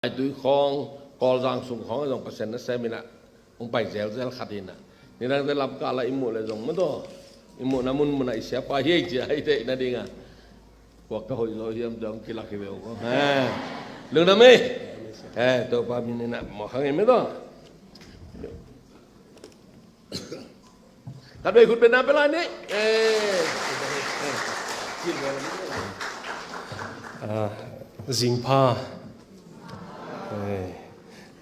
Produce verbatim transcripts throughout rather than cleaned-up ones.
Laitui khawng, Kawlzang sung khawng zong Pasian nasem in ah hong pai zelzel khat hi in ah, nidangte Lamka lah i muh leh zong mataw, i muhna munmun ah i siapa hi ei ci a i theih nading a, kua ka hoih zaw hiam ci a hong kilak hi ve uh ko. Lungdam ei. Topa min in ah mawk hang ei mataw. Khatvei khut beng na pia lai ni. Zingpha.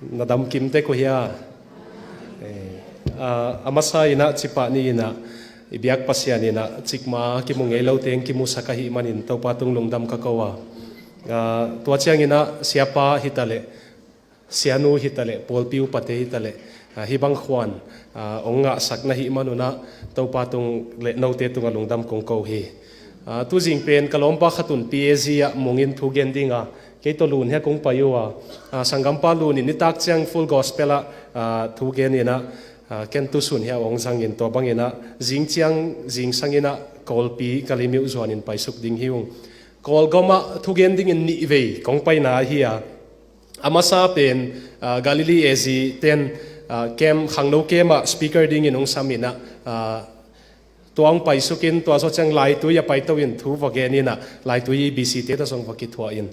Na dam kim tek uh hia? A masa in ah cipah ni in ah i biak Pasian in ah cikmah kimu ngei lo teng kimusak ahih manin Topa tung lungdam ka ko a, tua ciangin ah siapa hi ta leh, sianu hi ta leh, pawlpi upate hi ta leh, hih bang khuan hong ngahsak na hih manun ah Topa tung leh note tungah lungdam kong ko hi. Tuzing pen ka lawmpa khat un P A G ah mungin thu gen ding a, kei tawh lun hiah kong pai uh a, sanggampa lun in nitak ciang Full Gospel ah thu gen in ah, ken tusun hiah hong zangin tua bangin ah zing ciang zingsang in ah Kawlpi Kalemyo zuanin paisuk ding hi ung. Kawlgam ah thugen dingin nihvei kong paina ahi a, a masa pen Galilee A Z ten camp, khangno camp ah speaker dingin hong sam in ah, tua hong paisukin tua zawh ciang Laitui a paito in thu va gen in ah Laitui B C te tawh zong va kithuah in,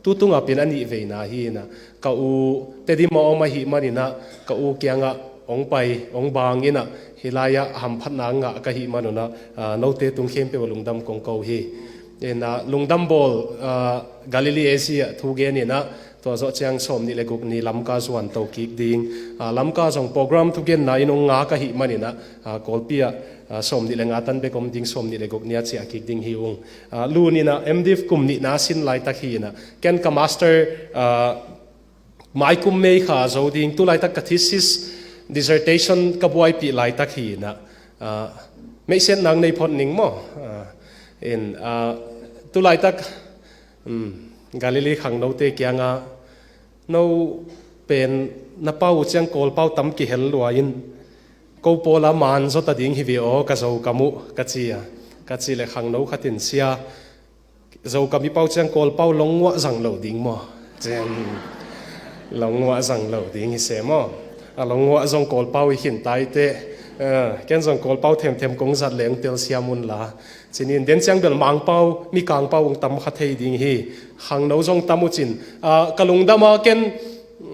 tu tungah pen a nihveina hi in ah, ka u Tedim ah om ahih manin ah ka u kiangah hong pai hong bang in ah hih lai-ah hamphatna ngah ka hih manun ah note tung khempeuh ah lungdam kong ko hi. Lungdam bawl Galilee A Z ah thu gen in ah tua zawh ciang sawmnih le guk ni Lamka zuan to kik ding. Lamka zong program thugenna in hong ngak ahih manin ah Kawlpi ah sawmnih le nga tan bek om ding, sawmnih le guk ni a ciah kik ding hi ung. Lun in ah M.Div kum nihna sin laitak hi in ah ken ka master maikum May kha zo ding, tu laitak ka thesis dissertation ka buaipih laitak hi in ah, meihsiatna nei phot ning maw? In tu laitak Galilee khangnote kiangah, no pen na pau uh ciang Kawlpau tam kihel lua in, ko pawl a man zaw ta ding hi ve aw ka Zokam uh ka ci a, ka cih leh khangno khat in, sia, Zokam i pau ciang Kawlpau longuah zang lo ding maw? Cian, longuah zang lo ding hi se maw? A longuah zong Kawlpau i khin tai teh. Ken zong Kawlpau themthem kong zat leng telsiam un la. Cinin den ciang bel Mangpau, Mikangpau hong tam kha thei ding hi. Khangno zong tam uh cin. Ka lungdam a ken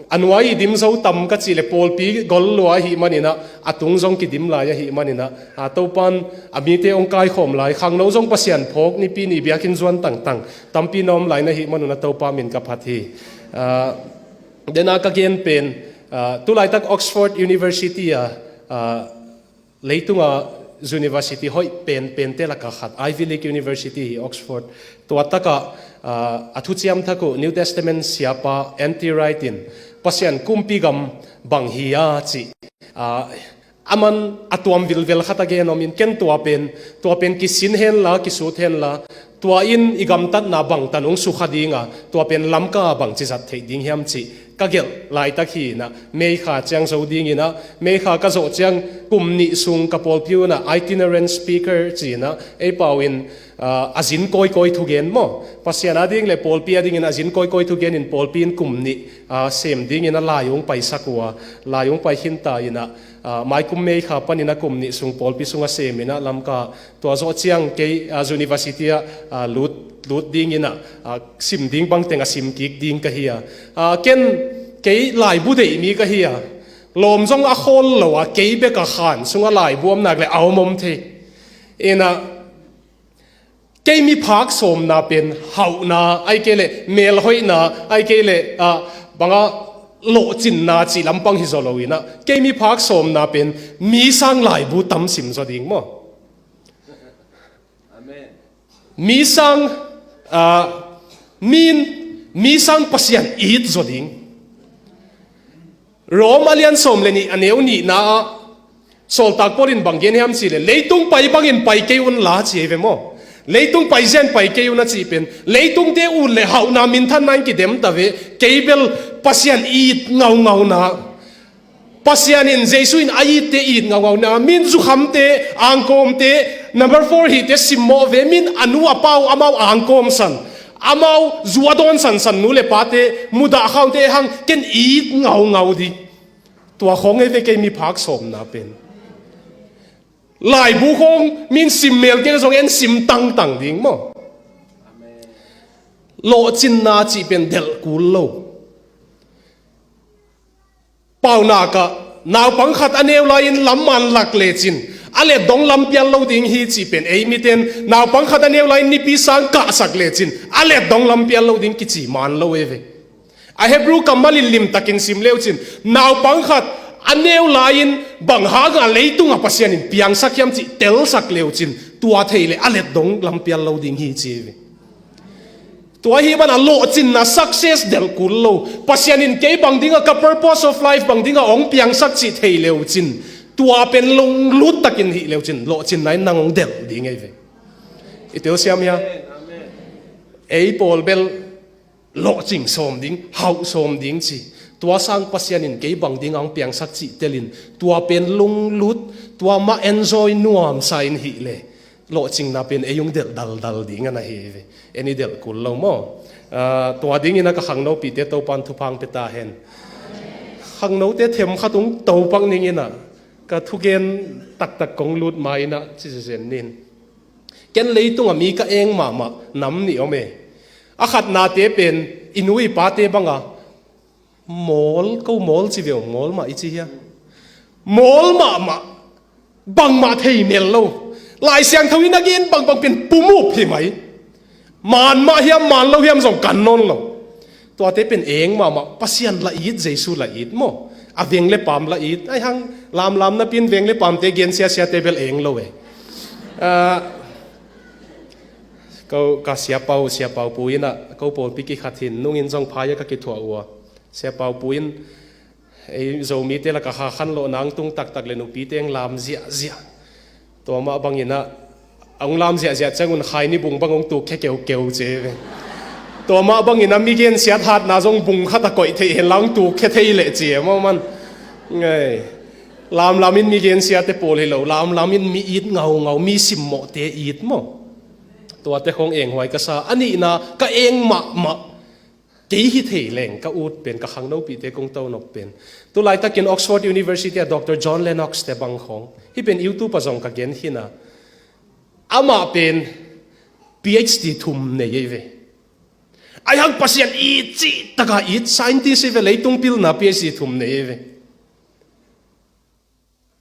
a nuai i dim zo tam ka cih leh pawlpi gol lua ahih manin ah a tung zong kidim lai ahih manin ah, Topan a mite hong kaikhawm lai, khangno zong Pasian phawk nipi ni biakinn zuan tangtang tampi na om lai na hih manun ah Topa min ka phat hi. Den a ka gen pen, tu laitak Oxford University ah leitunga university hoih penpente laka khat, Ivy League University hi Oxford. Tua takah a thuciam thak uh New Testament siapa N T Wright in Pasian kumpi gam bang hi a cih, aman a tuam vilvel khat a gen om in, ken tua pen, tua pen kisin henla, kisut henla, tua in i gamtatna bangtan hong sukha ding a, tua pen Lamka bangci zat theih ding hiam cih ka gelh laitak hi in ah, May kha ciang zo ding in ah, May kha ka zawh ciang kum nih sung ka pawlpi un ah itinerant speaker ci in ah ei pau in a zin kawikawi thugen maw, Pasian a ding le pawlpi a dingin a zin kawikawi thugen in pawlpi in kum nih sem ding in a lai hong paisak uh a, lai hong pai khinta in ah, maikum May kha panin a kum nih sung pawlpi sung a sem in ah Lamka, tua zawh ciang kei university ah lut, lut ding in ah sim ding bangteng a sim kik ding ka hi a. Ken kei laibu deih mi ka hi a, lawm zong a khawl lo a, kei bek a khan sung a laibu om nak leh a om om thei in ah, kei miphak sawmna pen hauhna ai kei leh melhoihna ai kei leh banga lawhcinna cih lampang hi zaw lo in ah, kei miphak sawmna pen mi sang laibu tam sim zaw ding maw? Mi sang, min, mi sang Pasian it zaw ding. Rom a lian sawm le nih a neu nihna ah Sawltak Paul in bang gen hiam cih leh, leitung pai bangin pai kei un la ci hi ve maw? Leitung pai zian pai kei un a cih pen, leitungte ut le hauhna minthanna in kidem ta ve, kei bel Pasian it ngaungauna. Pasian in Jesu in a itte it ngaungauna, min zukhamte, angkawmte, number four hihte simmawh ve, min a nu a pa uh amau angkawmsan. Amau zu a dawn sansan nu le pate mudah khaute hang ken it ngaungau ding. Tua khawng ei ve kei miphak sawmna pen. Laibu khawng min sim mel kei zong en sim tangtang ding maw? Lawhcinna cih pen delh kul lo. Paunak ah naupang khat a neu lai-in lam man lak lecin a let dong lam pial lo ding hi cih pen ei miten naupang khat a neu lai-in nipi sang kahsak lecin a let dong lam pial lo ding kici man lo ei ve. A Hebrew kammal in limtakin sim leucin naupang khat a neu lai-in bang hanga leitungah Pasian in piangsak hiam cih telsak leucin tua thei le a let dong lam pial lo ding hi ci ei ve. Tua hi mana lawhcinna success delh kul lo. Pasian in kei bang dingah ka purpose of life bang dingah hong piangsak cih thei leucin tua pen lunglut takin hih leucin lawhcinna in nang hong delh ding ei ve. I telsiam hia? Ei pawl bel lawhcing sawm ding, hauh sawm ding ci. Tua sang Pasian in kei bang dingah hong piangsak cih telin tua pen lunglut, tua mah enjoy nuamsa in hih le lawhcinna pen ei hong delh daldal ding a na hi ei ve. En i delh kul lo maw? Ah, tua dingin a ka khangnopite Topan thupha hong pia ta hen. Khangnote themkhat hong topak ning in a ka thugen taktak kong lut ma in a ci zezen nin. Ken leitungah mi ka eng mahmah nam nih om e. A khatnate pen i nu i pate banga mawl, ko mawl ci veu, mawl mah i ci hia? Mawl mahmah, bangmah thei mel lo. Lai Siangtho in a gen bangbang pen pumup hi mai. Man mah hiam, man lo hiam zong kan nawn lo. Tuate pen eng mahmah, Pasian la it, Jesu la it maw? A veng le paam la it. Ai hang lamlam napi in veng le paamte gen siasiate bel eng lo e. Ah, ko ka siapau, siapau pu in a ko pawlpi kikhat hin nungin zong phai a ka kithuah uh a. Siapau pu in ei Zomite lakah kha khan lawh nang tung taktak le nupite hong lam ziahziah. Tua mah bangin a hong lam ziahziah ciangun khaini bung bang hong tuk khia keukeu ci ei ve. Tua mah bangin a mi gensiat hatna zong bung khat a koih theih henla hong tuk khia thei leh ci ei maw man. Ngai. Lamlam in mi gensiate pawl hi lo, lamlam in mi it ngaungau, mi simmawhte it maw? Tuate khawng enghuai ka sa. A nihna ka eng mahmah. Kei hi thei leng ka ut pen, ka khangnopite kong tonop pen, tulaitakin Oxford University a Doctor John Lennox te bang khawng, hih pen YouTube ah zong ka gen hi na. Amah pen PhD thum nei ei ve. Ai hang Pasian it cih taka it, scientist hi ve, leitung pilna PhD thum nei ei ve.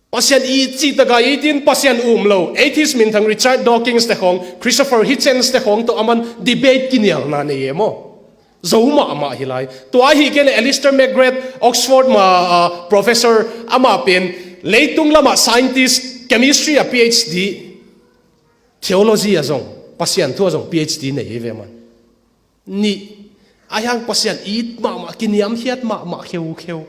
Pasian it cih taka it in Pasian um lo, atheist minthang Richard Dawkins te khawng, Christopher Hitchens te khawng tawh aman debate kinialna nei e maw? Zo mahmah hi lai. Tua ahi kei le Alister McGrath, Oxford ma, ah, professor, amah pen leitung lamah scientist, chemistry a PhD, theology a zong, Pasian thu a zong PhD nei hi ve man. Nih, ai hang Pasian it mahmah, kiniamkhiat mahmah kheukheu.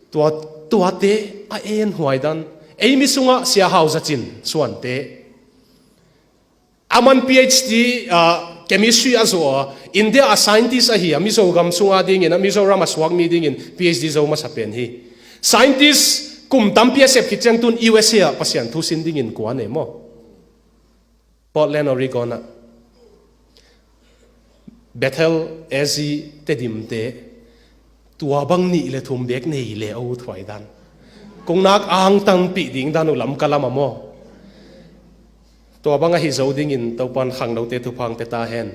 Tua, tuate a en huai dan. Ei mi sungah Sia Hau Za Cin Suante. Aman PhD, ah, chemistry a zuah a, India a scientist ahi a, Mizo gam sunga dingin, a Mizoram a suak mi dingin PhD zo masa pen hi. Scientist kum tampi a sep khit ciang tun USA ah Pasian thu sin dingin kuan e maw? Portland, Oregon ah Bethel, A Z, Tedim te, tua bang nih le thum bek nei le a ut huai dan. Kong nak angtangpih ding dan uh Lamka lam ah maw? Tua bang ahi zo dingin Topan khangnote thupha hong pia ta hen.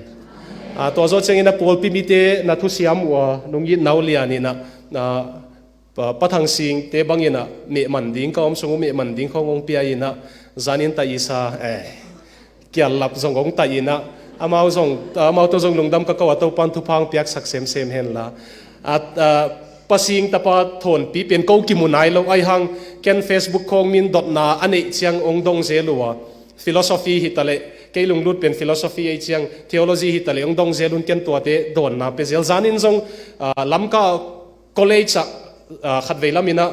Ah, tua zawh ciangin a pawlpi mite na thusiam uh a nung it nau lian in a, ah, Pa, Pa Thang Sing te bangin a mehman ding ka om sung uh mehman ding khawng hong pia in a, zanin ta isa, eh, kiallap zong hong ta in a, amau zong, amau tawh zong lungdam ka ko a, Topan thupha hong piaksak semsem henla. At, ah, Pa Sing tapa Thawnpi pen ko kimu nai lo ai hang, ken Facebook khawng min dotna a neih ciang hong dong zel uh a, philosophy hi ta leh, kei lunglut pen philosophy ei ciang, theology hi ta leh hong dong zel un, ken tuate dawnna pia zel. Zanin zong, ah, Lamka college ah, ah, khatvei lam in a,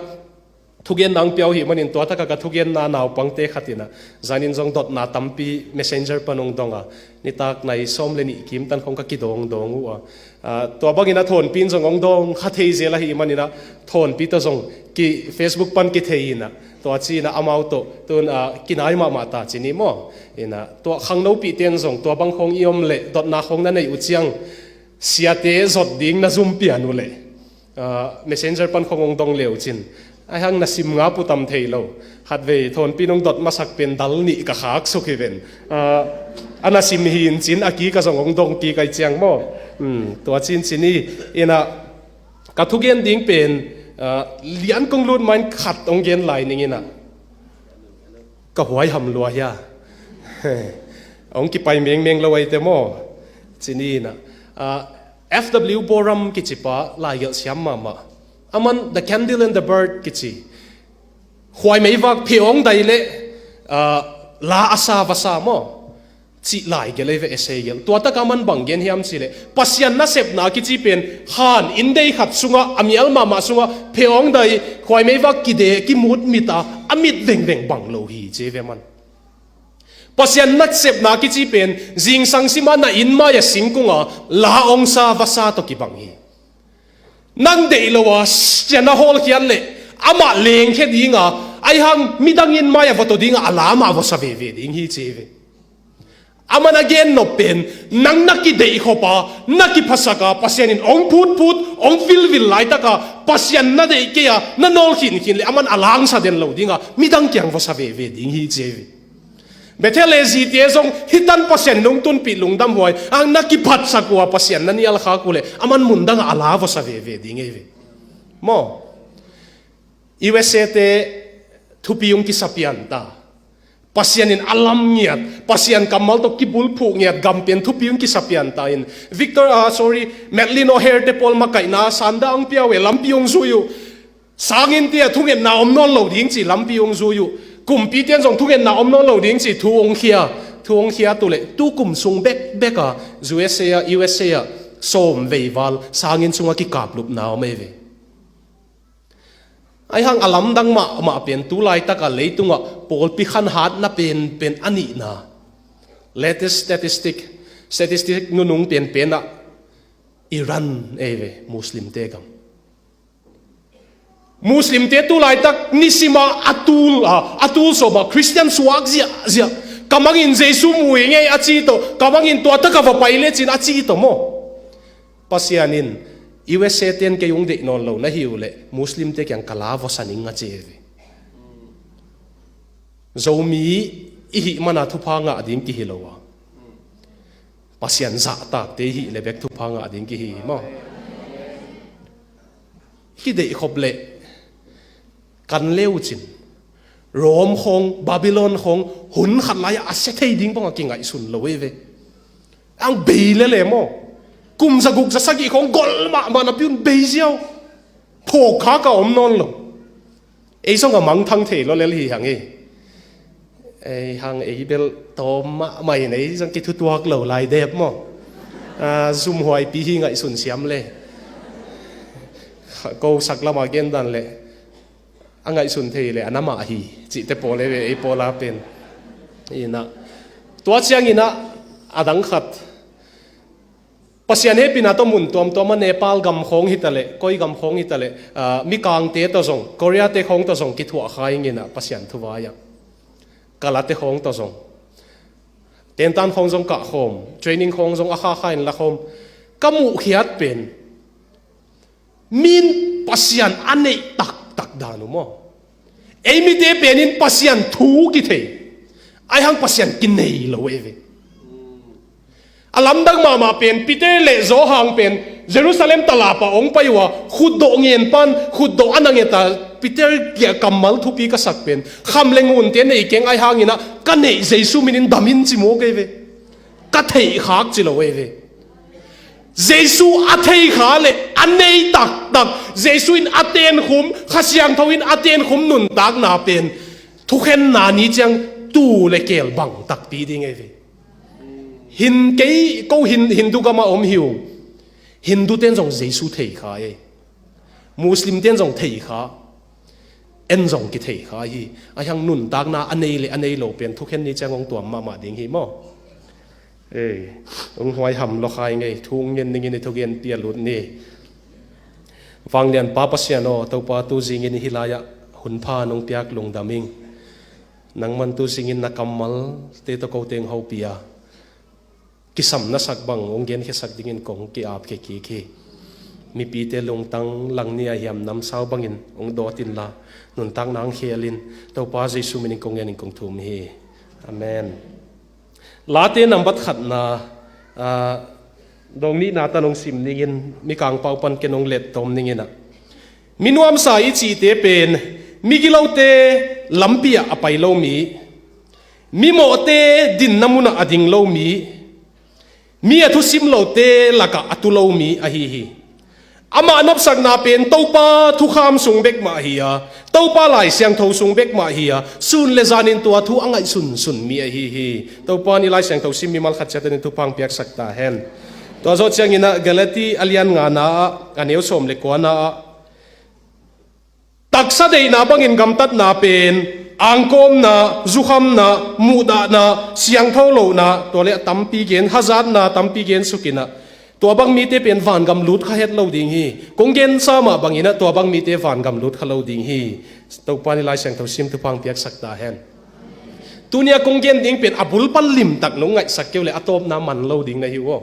thugenna hong pia uh ahih manin tua takah ka thugenna naupangte khat in ah zanin zong dotna tampi Messenger pan hong dong a, nitak nai sawm le nih kim tan khawng ka kidawngdawng uh a, ah, tua bangin ah Thawnpi in zong hong dawng kha thei zel ahih manin ah Thawnpi tawh zong ki Facebook pan kithei in ah, tua ci-in ah amau tawh tun, ah, kinai mahmah ta ci ni maw? In ah tua khangnopihte in zong tua bang khawng i om leh dotna khawng na neih uh ciang siate zot ding na zum pian uh leh, ah, Messenger pan khawng hong dong le uh cin, ahi hang na sim ngap uh tam thei lo. Khatvei Thawnpi in hong dot masak pen dal nih ka khak suk hi ven. Ah, a na sim hi in cin a kik a zong hong dong kik ahih ciang maw? Hmm, tua cin ci ni. In ah ka thugen ding pen, ah, lian kong lut ma-in khat hong gen lai ning in ah, ka huaiham lua hia? Hong kipai mengmeng lo ahih teh maw? Ci ni in ah, ah, F W Boreham kici pa laigelh siam mahmah. Aman The Candle and the Bird kici, khuaimeivak phe hong dai leh, ah, la a sa va sa maw? Cih laigelh ahi ve, essay gelh. Tua takah aman bang gen hiam cih leh, Pasian nasepna kici pen han inndei khat sungah, a mial mahmah sungah phe hong dai, khuaimeivak kide kimut mit a, a mit vengveng bang lo hi ci ve aman. Pasian nasepna kici pen zingsang sim a na inn mai-ah singkung a la hong sa va sa tawh kibang hi. Nang deih lo a sia na hawlkhiat leh amah lengkhia ding a, ahi hang midang inn mai-ah va to ding a, a la amah va sa veve ding hi ci ve. Aman a gen nop pen, nang na kideih khop a, na kiphasak a, Pasian in hong phutphut, hong vilvil laitak a, Pasian na deih kei a na nawl khinkhin leh aman a la hong sa den lo ding a, midang kiang va sa veve ding hi ci ve. Bethel le zite zong hih tan Pasian in hong tunpih lungdamhuai, ahi hang na kiphatsak uh a Pasian na nial khak uh leh aman mundang ah a la va sa veve ding ahi ve. Maw? U S A te thupi hong kisa pian ta. Pasian in a lam ngiat, Pasian kammal tawh kibulphuh ngiat gam pen thupi hong kisa pian ta in. Victor, ah, sorry, Madeline O'Hare te pawl makaihna sanda hong pia uh e, lampi hong zui uh. Sanginnte ah thungetna om nawn lo ding ci lampi hong zui uh. Kumpite in zong thungetna om nawn lo ding ci thu hong khia, thu hong khia uh leh tu kum sung bekbek a U S A ah, U S A ah sawm vei val sanginn sungah kikaplupna om ahi ve. Ahi hang a lamdang mahmah pen tu laitak a leitungah pawlpi khanhatna penpen a nihna. Latest statistic, statistic nunung penpen ah Iran ahi ve, Muslimte gam. Muslimte tu laitak nisim a a tul, a, a tul sawm a Khristian suak ziahziah. Ka mang in Jesu mu ing ei a ci tawh, ka mang in tua takah va pai lecin a ci tawh maw? Pasian in U S A ten kei hong deih nawn lo na hi uh leh Muslimte kiang ka la va sa ning a ci ve. Zomi i hih mana thupha ngah ding kihi lo a, Pasian zahtakte i hih leh bek thupha ngah ding kihi maw? Kideih khop leh kan le uh cin, Rome khawng, Babylon khawng hun khat lai-ah a sia thei ding bangah kingaihsun lo ahi ve. Ang bei lele maw? Kum zaguk zasagih khawng gol mahmah napi un bei ziau. Phawk khak a om nawn lo. Ei zong a mangthang thei lo lel hi hang e. Ei hang ei bel tawm mahmah in ei zong kithutuak lo lai dep maw? Ah, zumhuaipi hi ngaihsun siam le. Ko sak lamah gen dan le a ngaihsun thei le a na mah hi cihte pawl e ve, ei pawl a pen. Inah tua cianginah a dang khat Pasian hehpihna tawh mun tuamtuam a Nepal gam khawng hi ta leh, koi gam khawng hi ta leh, ah, Mikangte tawh zong, Koreate khawng tawh zong kithuah kha inginah Pasian thuvai-ah. Kalate khawng tawh zong. Tentan khawng zong kah khawm, training khawng zong a khakha in la khawm. Ka muhkhiat pen min Pasian a neih taktak dan uh maw? Ei mite penin Pasian thu kithei, aihang Pasian kinei lo e ve. A lamdang mahmah pen Peter le Johan pen Jerusalem talap ah hong pai uh a, khutdawh ngen pan, khutdawh a na nget a, Peter kiah kammal thupi ka sak pen kham le ngunte nei keng, aihang inah ka neih Jesu minin dam in ci mawk e ve. Ka theihkhak ci lo e ve. Jesu a theikha le a nei taktak, Jesu in a tenkhum, Kha Siangtho in a tenkhum nuntakna pen thukhenna ni ciang tuu le keel bang takpi ding e ve. Hin kei ko Hin, Hindu gam ah om hi ung. Hindu ten zong Jesu theikha e. Muslim ten zong theikha. en zong kithei kha hi. A hiang nuntakna a nei le a nei lo pen thukhen ni ciang hong tuam mahmah ding hi maw? Ei, hong huaiham lo khai ngei, thu hong ngen ningin i thugen pia lut ni. Vanglian Pa Pasian aw, Topa tu zingin hih lai-ah hun pha nong piak lungdam ing. Nangman tu zingin na kammal te tawh kote hong hopih a, kisam na sak bang hong genkhiasak dingin kong ki-ap khia kik hi. Mipite lungtang lang ni a hiam namsau bangin hong dawt inla, nuntakna hong khel in, Topa Jesu minin kong ngenin kong thum hi. Amen. Late nambat khatna, ah, dong nihna tan hong sim ningin, Mikang Pau pan ken hong let tawm ningin ah, mi nuamsa i cihte pen migilote lampi ah a pai lo mi, mi mawhte dinna munah a ding lo mi, mi a thusim lote lakah a tu lo mi ahi hi. Amah nopsakna pen Topa thukham sung bek mah hi a, Topa Lai Siangtho sung bek mah hi a, sun le zanin tua thu a ngaihsunsun mi ahi hi. Topa in i Lai Siangtho sim mimal khat ciat in thupha hong piaksak ta hen. Tua zawh ciangin ah Galati a lian ngana ah, a neu sawm le kuana ah, taksa deihna bangin gamtatna pen angkawmna, zukhamna, muhdahna, siangtho lohna, tua le a tampi gen, hazatna tampi gen sukin ah, tua bang mite pen vangam lut kha het lo ding hi. Kong gensa mah bangin ah tua bang mite vangam lut kha lo ding hi. Topa in i Lai Siangtho sim thupha hong piaksak ta hen. Tuni a kong gen ding pen a bul pan limtak nong ngaihsak kei uh leh a tawpna man lo ding na hi uh aw.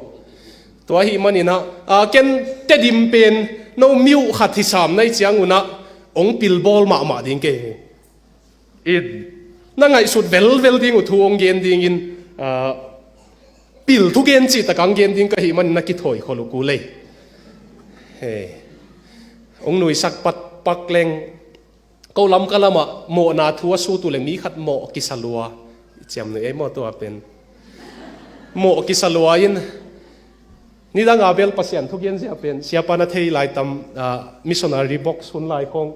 Tua ahih manin ah, ah, ken Tedim pen no mi uh khat hi sam na hih ciangun ah hong pilbawl mahmah ding kei hi. In, na ngaihsut velvel ding uh thu hong gen dingin, ah, pil thugen cihtak hong gen ding ka hih manin na kithawi khol uh kul ei. He. Hong nuisak patpak leng, ko lam ka lamah mawhna thu a sut uh leh mi khat mawh kisa lua. I ciamnuih ei maw tua pen. Mawh kisa lua in, nidang a bel Pasian thugen zia pen, siapa na thei lai tam, ah, missionary box hun lai khawng.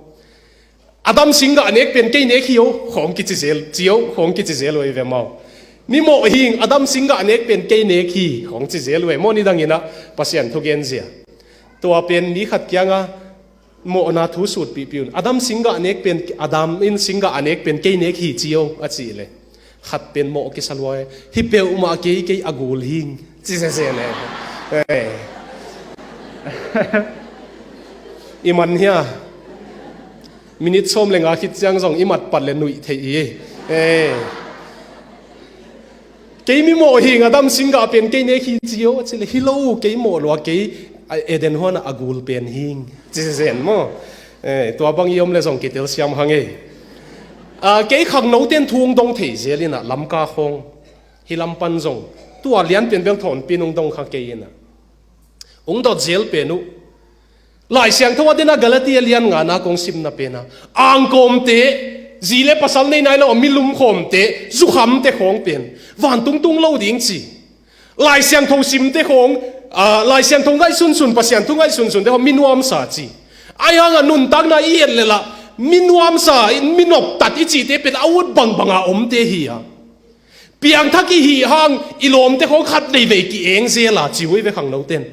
A dam singgah nek pen kei nek hi o, khawng kici zel, ci o, khawng kici zel uh ei ve maw. Mi mawh hing, a dam singgah nek pen kei nek hi, khawng ci zel uh ei maw, nidangin ah Pasian thugen zia. Tua pen mi khat kiangah mawhna thu sutpihpih un. A dam singgah nek pen, a dam in singgah a nek pen kei nek hi ci o, a cih leh, khat pen mawh kisa lua, hi peuhmah kei, kei a gul hing, ci sese leh. Eh. I man hia? Minute sawm le nga khit ciang zong i mat pat leh nuih theih hi. Eh. Kei mi mawh hing, a dam singgah pen kei nek hi ci o, a cih leh, hi lo, kei mawh lua, kei, a, Eden huan a gul pen hing, ci zen maw. Eh, tua bang i om leh zong kitel siam hang ei. Ah, kei khangnote'n thu hong dong thei zel in ah, Lamka khawng, hih lam pan zong tua lianpian bel thawnpi in hong dong kha kei in ah. Hong dot zel pen uh, Lai Siangtho a den a Galati a lian ngana kong simna pen a, angkawmte, zi le pasal nei nai lo a mi lumkhawmte, zukhamte khawng pen vantung tung lo ding ci. Lai Siangtho simte khawng, ah, Lai Siangtho ngaihsunsun, Pasian thu ngaihsunsunte khawng mi nuamsa ci. Ahi hangah nuntakna i et leh lah, mi nuamsa, mi noptat i cihte pen a ut bangbanga omte hi a, piangthak i hih hang i lawmte khawng khat veivei ki-eng zel a, ci uh ei ve khangnote'n.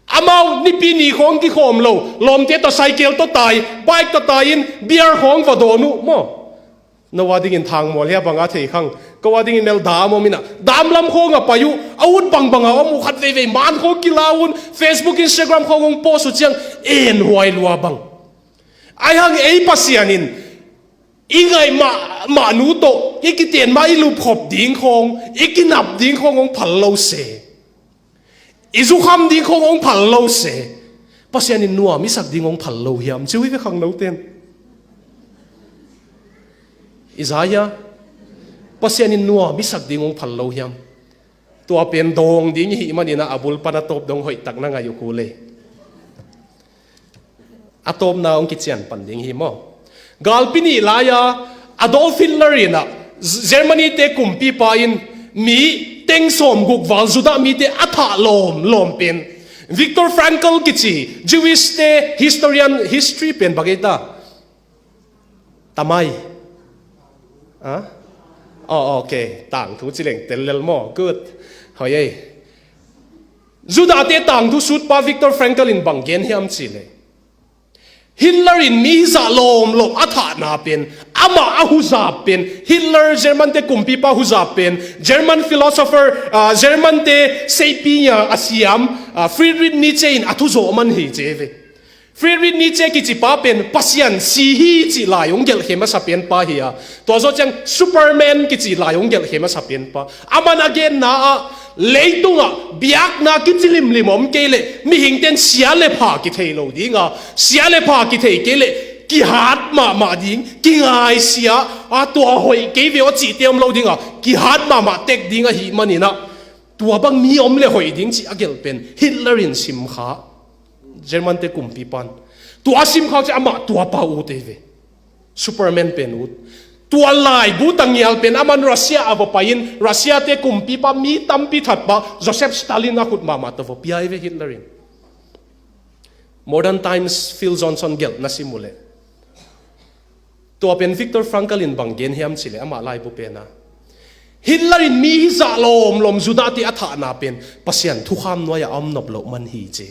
Amau Nipi ni khawng kikhawm lo, lawmte tawh cycle tawh tai, bike tawh tai in beer khawng va dawn uh maw. No a dingin thangmual hia bang a thei khang, ko a dingin mel dam om in ah, dam lam khawng a pai uh, a ut bangbanga om uh, khat veivei man khawng kilau un, Facebook, Instagram khawng hong post uh ciang enhuai lua bang. Ahi hang ei Pasian in i ngaih mah, mah nu tawh i kiten mah i lupkhop ding khawng, i kinap ding khawng hong phal lo se, i zukham ding khawng hong phal lo se, Pasian in nuam i sak ding hong phal lo hiam, ci uh ei ve khangnote'n. I za hia? Pasian in nuam i sak ding hong phal lo hiam? Tua pen dawng ding i hih manin ah, a bul pan a tawp dong hoihtak na ngaih uh kul ei. A tawpna hong kician pan ding hi maw. Galpi nih lai-a Adolf Hitler in ah, Germany-te kumpipa in mi teng sawmguk val Judah mite a thah lawmlawm pen Viktor Frankl kici Jewish-te historian, history pen bang ei ta? Tamai. Ha? Oh, ok. Tangthu ci leng tel lel maw. Good. Hoih ei. Judah-te tangthu sutpa Viktor Frankl in bang gen hiam cih leh, Hitler in mi hizah lawmlawm a thahna pen, amah a huzap pen, Hitler German te kumpipa huzap pen, German philosopher, ah, German te seipi a siam, ah, Friedrich Nietzsche in a thuzawh man hi ci ve. Friedrich Nietzsche kici pa pen Pasian si hi cih lai hong gelh khem a sa pen pa hi a. Tua zawh ciang Superman kici lai hong gelh khem a sa pen pa. Aman a genna ah leitungah biakna kici limlim om kei leh mihingte'n sia le pha kithei lo ding a, sia le pha kithei kei leh kihat mahmah ding, kingaisia a, tua hoih kei ve aw cihte om lo ding a, kihat mahmah tek ding ahih manin ah, tua bang mi om le hoih ding cih a gelh pen Hitler in simkha. German te kumpipa'n tua a simkha uh ciang amah tua pa ut ei ve. Superman pen ut. Tua laibu tangial pen aman Russia a va pai-in Russia te kumpipa mi tampi that pa Joseph Stalin a khut mahmah tawh va pia ei ve Hitler in. Modern Times Phil Johnson gelhna sim uh leh, tua pen Viktor Frankl in bang gen hiam cih leh amah laibu pen ah, Hitler in mi hizah lawmlawm Judah te a thahna pen Pasian thukham nuai-ah a om nop loh man hi ci.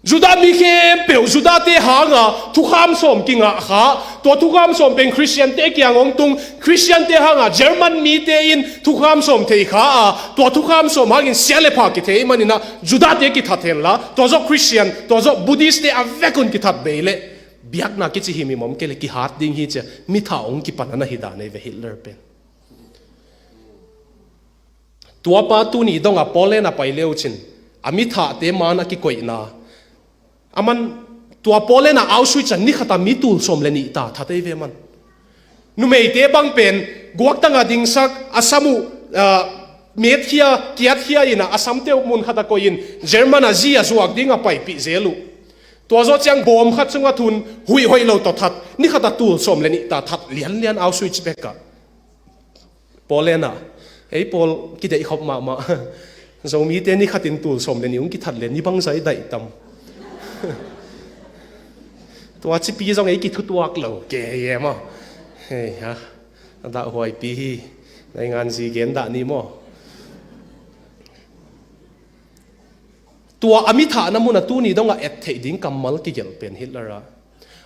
Judah mi khempeuh Judah te hanga thukham sawm kingah kha, tua thukham sawm pen Khristian te kiang hong tung, Khristian te hanga German mite in thukham sawm thei kha a, tua thukham sawm hangin sia le pha kithei manin ah Judah te kithat hen la, tua zawh Khristian, tua zawh Buddhist te a vek un kithat bei leh biakna kici himhim om kei leh kihat ding hi ci a, mi thah hong kipan a na hi dan ei ve Hitler pen. Tua pa tuni dongah Poland a pai le uh cin, a mi thahte man a kikoihna. Aman tua Poland ah Auschwitz ah ni khat ah mi tul sawm le nih ta that ei ve man. Numeite bang pen guaktang a dingsak, a sam uh, ah, metkhia, kiatkhia in ah, a samte uh mun khat ah koih in German ah zi a zuak ding a paipih zel uh. Tua zawh ciang bawm khat sungah thu-in huih hoih lo tawh that, ni khat ah tul sawm le nih ta that lianlian Auschwitz bek ah. Poland ah, ei pawl kideih khop mahmah. Zomite ni khatin tul sawm le nih hong kithat le ni bangzah i daih tam. Tua cipi zong ei kithutuak lo kei e maw. Hei ha, a dahhuaipi hi. Naingan zi gen dah ni maw. Tua a mi thahna mun ah tuni dongah et theih ding kammal kigelh pen Hitler ah,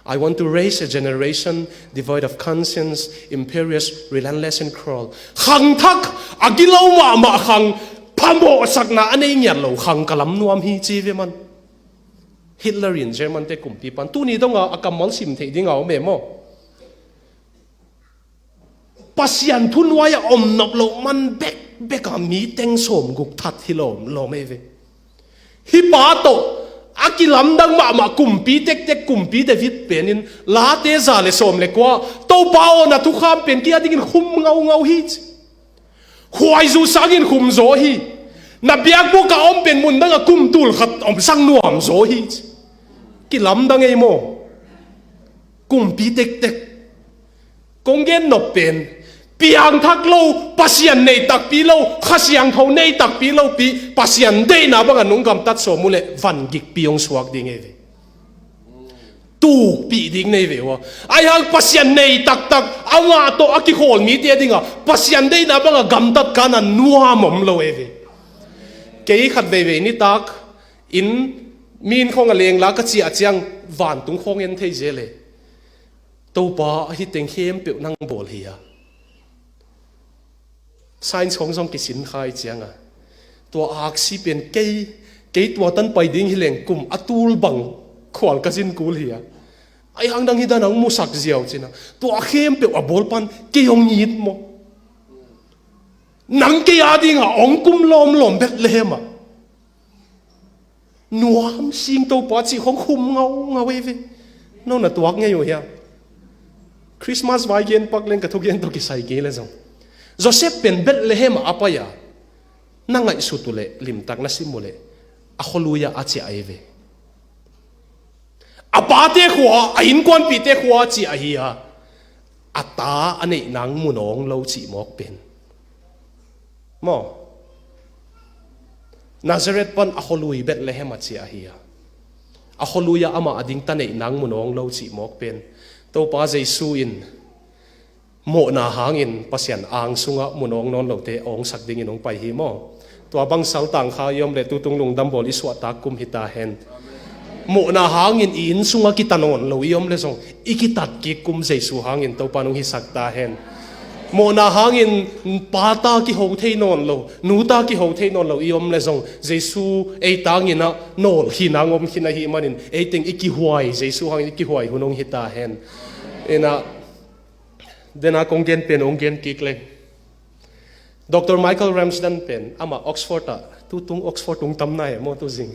"I want to raise a generation devoid of conscience, imperious, relentless and cruel." Khangthak, a gilo mahmah khang, phamawhsakna a nei ngiat lo khang ka lam nuam hi ci ve man. Hitler in German te kumpipa'n tuni dongah a kammal sim theih ding a om e maw. Pasian thunuai-ah om nop loh man bekbek a mi teng sawmguk that hi lawmlawm ei ve. Hih pa tawh a kilamdang mahmah kumpi tektek, kumpi David pen in Late za le sawm le kua, "Topa aw, na thukham pen kei a dingin khum ngaungau hi," ci. Khuaizu sangin khum zaw hi. "Na biakbuk a om pen mun dangah kum tul khat om sang nuam zaw hi," ci. Kilamdang ei maw. Kumpi tektek. Kong gen nop pen, piangthak lo, Pasian nei takpi lo, Kha Siangtho nei takpi lopi, Pasian deihna bangah nong gamtat sawm uh leh van gikpi hong suak ding ei ve. Tukpih ding nei ve uh a. Ahi hang Pasian nei taktak, amah tawh a kikhawl mite a dingah Pasian deihna bangah gamtat kan a nuam om lo ei ve. Kei khat veivei nitak inn, mi inn khawng a lengla ka ciah ciang vantung khawng en thei zel e. Topa, ahi teng khempeuh nang bawl hi a. Science khawng zong kisin khai cianga, tua aksi pen kei, kei tua tan pai ding hi leng kum a tul bang khual ka zin kul hi a. Ahi hang dang hi dan a hong musak ziau cina. Tua khempeuh a bawl pan kei hong it maw. Nang kei a dinga hong kum lawmlawm Bethlehem ah. Nuam sing Topa cih khong khum ngaungau ei ve. No na tuak ngei uh hiam? Christmas vai gen pak leng ka thugen tawh kisai kei le zong. Joseph pen Bethlehem ah a pai a, na ngaihsut uh leh, limtak na sim uh leh, a khualui ah a ciah ei ve. A pate khua, a innkuanpihte khua ciah ahi a, a ta a neih nang mun awng lo cih mawk pen. Maw? Nazareth pan a khualui Bethlehem a ciah ahi a, a khualui ah amah a ding ta neih nang mun awng lo cih mawk pen. Topa Jesu in mawhna hangin Pasian ang sungah mun awng nawn lote awngsak dingin hong pai hi maw? Tua bang saltang kha i om leh tutung lungdam bawl i suahtak kum hi ta hen. Mawhna hangin i inn sungah kita nawn lo i om le zong, i kitat kik kum Jesu hangin Topa nong hisak ta hen. Mawhna hangin pa ta kiho thei nawn lo, nu ta kiho thei nawn lo i om le zong, Jesu ei tangin ah nawl khin a om khin ahih manin, ei teng i kihuai, Jesu hangin i kihuai hun hong hi ta hen. Ina, dena kong gen pen hong gen kik leng. Doctor Michael Ramsden pen, amah Oxford ah, tutung Oxford tung tam nai maw tu zing.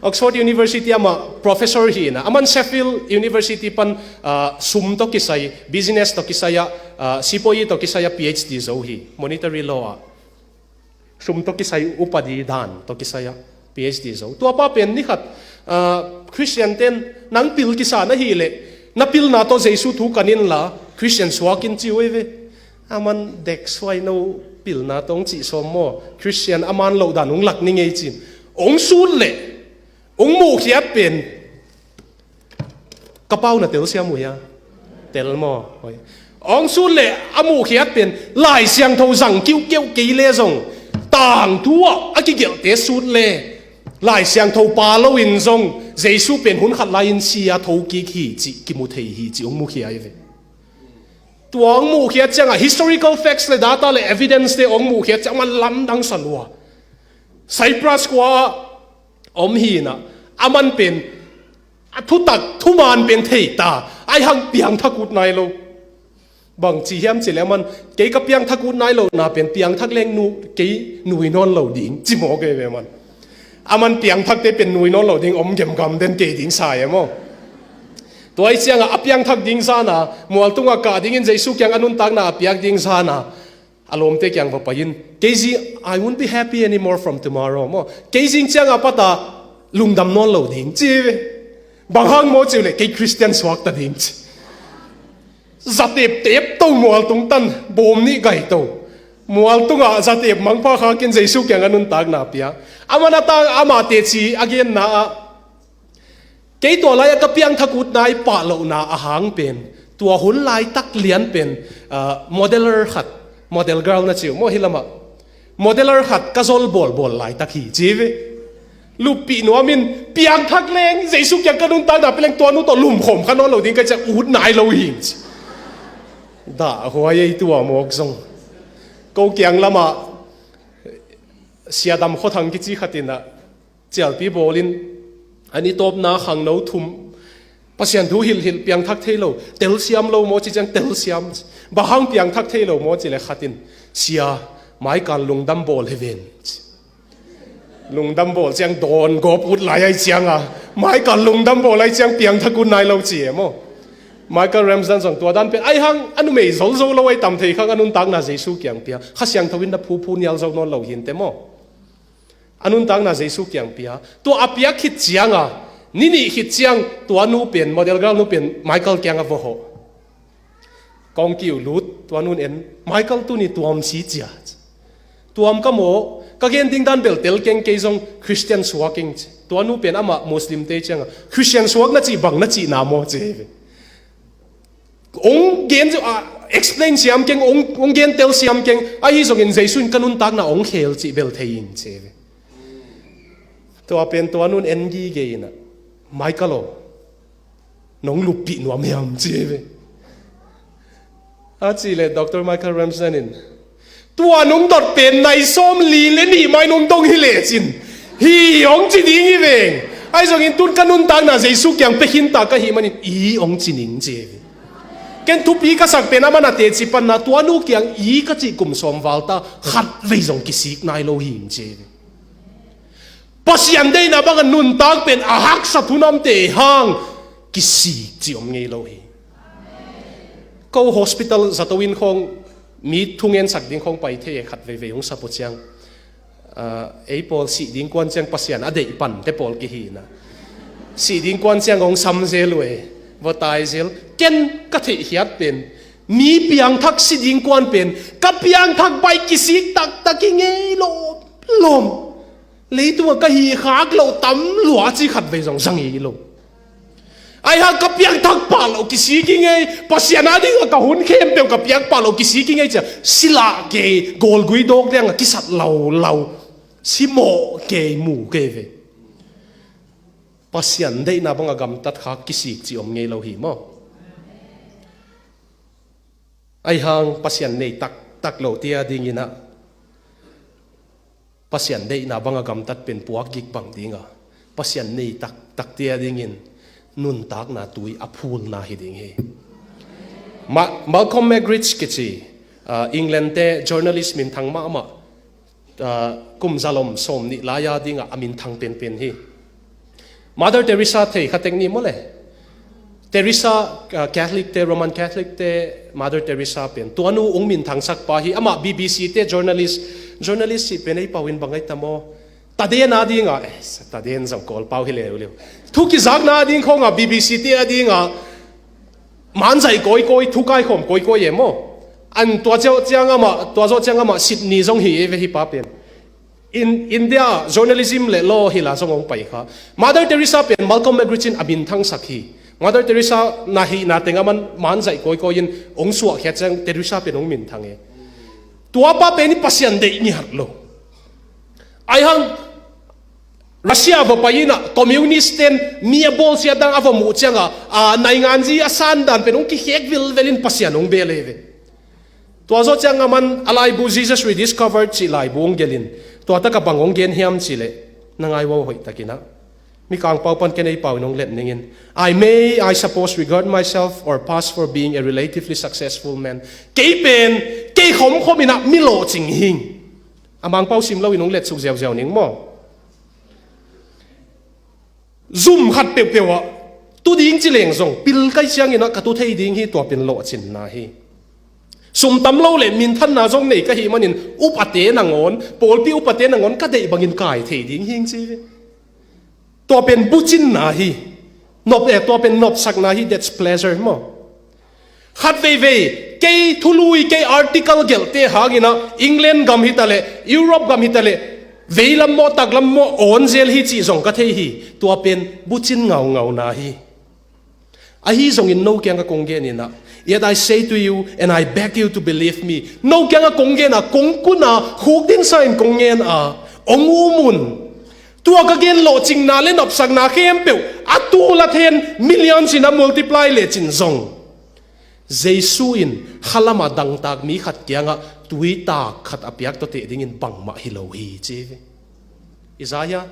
Oxford University amah professor hi ina, aman Sheffield University pan, ah, sum tawh kisai, business tawh kisai ah, ah, sipawi tawh kisai ah P H D zo hi, monetary law ah. Sum tawh kisai, upadi dan tawh kisai ah P H D zo. Tua pa pen ni khat, ah, Christian ten nang pil kisa na hih leh, na pilna tawh Jesu thu kan inla, Christian suak in ci uh ei ve. Aman dek suai no pilna tawh hong cih sawm maw, Christian a man loh dan hong lak ni ngei cin. Hong sut leh, hong muhkhiat pen, ka pau na telsiam uh hia? Tel maw? Hoi. Hong sut leh a muhkhiat pen, Lai Siangtho zang kiuhkeuh kei le zong, tangthu ah a kigelhte sut le, Lai Siangtho pa loin zong, Jesu pen hun khat lai-in si a tho kik hi cih kimu thei hi cih hong mukhia ei ve. Tua hong muhkhiat ciangah historical facts le data le evidence te hong muhkhiat ciangah aman lamdang sa lua. Cyprus khua ah om hi ina, aman pen a thutak thuman pen thei ta, ahi hang piangthak ut nai lo. Bang ci hiam cih leh aman, kei ka piangthak ut nai lo na pen, piangthak leng nu, kei nui nawn lo ding ci mawk ei ve aman. Aman piangthakte pen nui nawn lo ding om gemgam den kei ding sa e maw. Tua ahih ciangah a piangthak ding zan a, mualtung ah kah dingin Jesu kiang a nuntakna a piak ding zan a, a lawmte kiang va pai in, kei zing, "I won't be happy anymore from tomorrow," maw. Kei zing ciangah pat a lungdam nawn lo ding ci ve. Bang hang maw cih leh, kei Christian suak ta ding ci. Zatep tep to mualtung tan, bawm nih gai to. Mualtung ah zatep mangpha khakin Jesu kiang a nuntakna pia. Aman a tang amah teci a genna ah, kei tua lai-ah ka piangthak ut nai pah lohna a hang pen, tua hun laitak lian pen, ah, modeler khat, model girl na ci uh maw hih lamah, modeler khat ka zol bawlbawl laitak hi ci ve. Luppih nuam in, piangthak leng, Jesu kiang ka nuntakna pia leng, tua nu tawh lumkhawm kha nawn lo ding ka ci a, ut nai lo hi ci. Dah huai ei tua mawk zong. Ko kiang lamah Siadam Khuathang kici khat in ah, cialpi bawlin, an i tawpna khangno thum, Pasian thu hilhhilh, piangthak thei lo, telsiam lo maw ci ciang telsiam. Bang hang piangthak thei lo maw cih leh khat in, "Sia, Michael lungdam bawl hi ven," ci. Lungdam bawl ciang dawn gawp ut lai ahih ciang a, Michael lungdam bawl ahih ciang piangthak ut nai lo ci e maw. Michael Ramsden zong tua dan pen, ahi hang a numei zolzo lo ahi tam thei khang, a nuntakna Jesu kiang pia. Kha Siangtho in na phuphu nial zo nawn lo hi inteh maw. A nuntakna Jesu kiang pia. Tua a piak khit ciang a, ni nih khit ciang tua nu pen, model girl nu pen Michael kiang a va hawh. Kong kiu lut, tua nun en, "Michael, tuni tuam si cia." "Tuam ka maw, ka gen ding dan bel tel keng, kei zong Christian suak ing," ci. Tua nu pen amah Muslim te ciang a, "Christian suak na cih bang na cihna maw?" ci hi ve. Ong gen, ah, explain siam keng, ong, ong gen tel siam keng, ahi zongin Jesu in ka nuntakna ong khel cih bel thei ing ci hi ve. Tua pen tua nun en gige in ah, "Michael aw, nong luppih nuam hiam?" ci hi ve. A cih leh Doctor Michael Ramsden in, "Tua nong dot pen nai sawm li le nih mai nong dong hi lecin, hi ong ci ding hi veng. Ahi zongin tun ka nuntakna Jesu kiang pia khin ta ka hih manin i ong ci ning," ci hi ve. Ken thupi ka sak pen a man a teci panna, tua nu kiang i ka cih kum sawm val ta, khat vei zong kisik nai lo hi ing ci hi ve. Pasian deihna bangin nuntak pen a haksa thu namte hang kisik cih om ngei lo hi. Ko hospital zato in khawng mi thungen sak ding khawng pai thei e, khat veivei hong sap uh ciang, ah, ei pawl sih ding kuan ciang Pasian a deih pante pawl kihi in ah, sih ding kuan ciang hong sam zel uh e, va tai zel. Ken ka theihkhiat pen, mi piangthak si ding kuan pen, ka piangthak baih kisik taktak hi ngei lo, lawm. Leitungah ka hi khak loh tam lua ci khat vei zong zang hi lo. Ahi hang ka piangthak pah loh kisik hi ngei, Pasian a dingah ka hun khempeuh ka piak pah loh kisik hi ngei ci a, si lah kei, gawlgui dawk liangah kisat laulau, si mawh kei, mu kei ve. Pasian deihna banga gamtat kha kisik cih om ngei lo hi maw? Aihang Pasian nei taktak lote a dinginah Pasian deihna banga gamtat pen puakgik bang dinga Pasian nei taktakte a dingin nuntakna tui a phulna hi ding hi. Ma- Malcolm Muggeridge kici, ah, England te journalist minthang mahmah, ah, kum zalom sawm nih lai-a dingah a minthang penpen hi. Mother Teresa thei kha tek ni maw le? Teresa, ah, Catholic te, Roman Catholic te, Mother Teresa pen tua nu ung minthangsak pa hi. Amah B B C te journalist, journalist cih pen ei pau in bang ai ta maw? Taden a dinga, eh, taden zong Kawl pau hi leuleu. Thu kizakna a ding khawnga B B C te a dinga manzaih kawikawi, thu kaikhawm kawikawi e maw? An tua zawh ciang amah, tua zawh ciang amah Sydney zong hi e ve hi pa pen. In India journalism le law hila zong hong pai kha. Mother Teresa pen Malcolm Muggeridge in a minthangsak hi. Mother Teresa na hihna teng aman manzaih kawikawi in hong suahkhiat ciang Teresa pen hong minthang e. Tuapa pen i Pasian deih ngiat lo. Aihang Russia va pai inah communist ten mi a bawlsiat dang a va muh cianga, a, nainganzi a sandan pen hong kikhek vilvelin Pasian hong bel e ve. Tua zawh cianga man a laibu Jesus Rediscovered cih laibu hong gelin, tua taka bang hong gen hiam cihleh, na ngai ua hoihtakinah Mikang pau pan ken ei pau in hong let ningin, I may, I suppose, regard myself or past for being a relatively successful man. Kei pen kei khomkhom inah mi lawhcing hing. A Mangpau sim loin hong letsuk ziauziau ning maw? Zum khat peuhpeuh ah tu ding ci leng zong pil kai cianginah ka tu thei ding hi, tua pen lawhcinna hi. Sum tam lo le minthanna zong nei ka hih manin upate nangawn, pawlpi upate nangawn ka deih bangin kai thei ding hing ci hi. Tua pen bucinna hi. Nop, eh, tua pen nopsakna hi, that's pleasure maw? Khat veivei kei thului, kei article gelhte hanginah England gam hitaleh, Europe gam hitaleh, veilam maw taklam maw awn zel hi cih zong ka thei hi. Tua pen bucin ngaungauna hi. Ahi zongin no kianga kong geninah, yet I say to you, and I beg you to believe me, no kianga kong gena, kong kuna khukdinsa in kong ngena, hong umun. Tua ka gen lawhcinna le nopsakna khempeuh a tul a then millions in a multiply lecin zong, Jesu in khalama dangtak mi khat kiangah tuitak khat a piak tawteh dingin bangmah hi lo hi ci hi. Isaiah.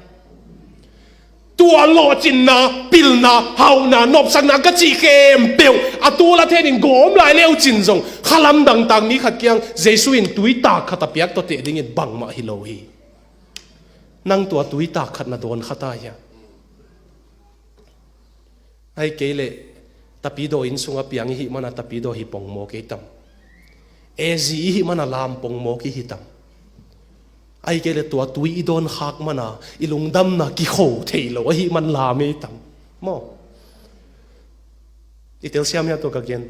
Tua lawhcinna, pilna, hauhna, nopsakna ka cih khempeuh a tul a thenin gawm lai leucin zong khalam dangtak mi khat kiang Jesu in tuitak khat a piak tawteh dingin bangmah hi lo hi. Nang tua tuitak khat na dawn kha ta hiam? Ahih kei leh tapidaw inn sunga piang i hih mana tapidaw hi pongmawk i tam? A zi i hih mana lam pongmawk i hi tam? Ahih kei leh tua tui i dawn khak mana i lungdamna kikho thei lo ahih man lam i tam? Maw? I telsiam hiam tua ka gen?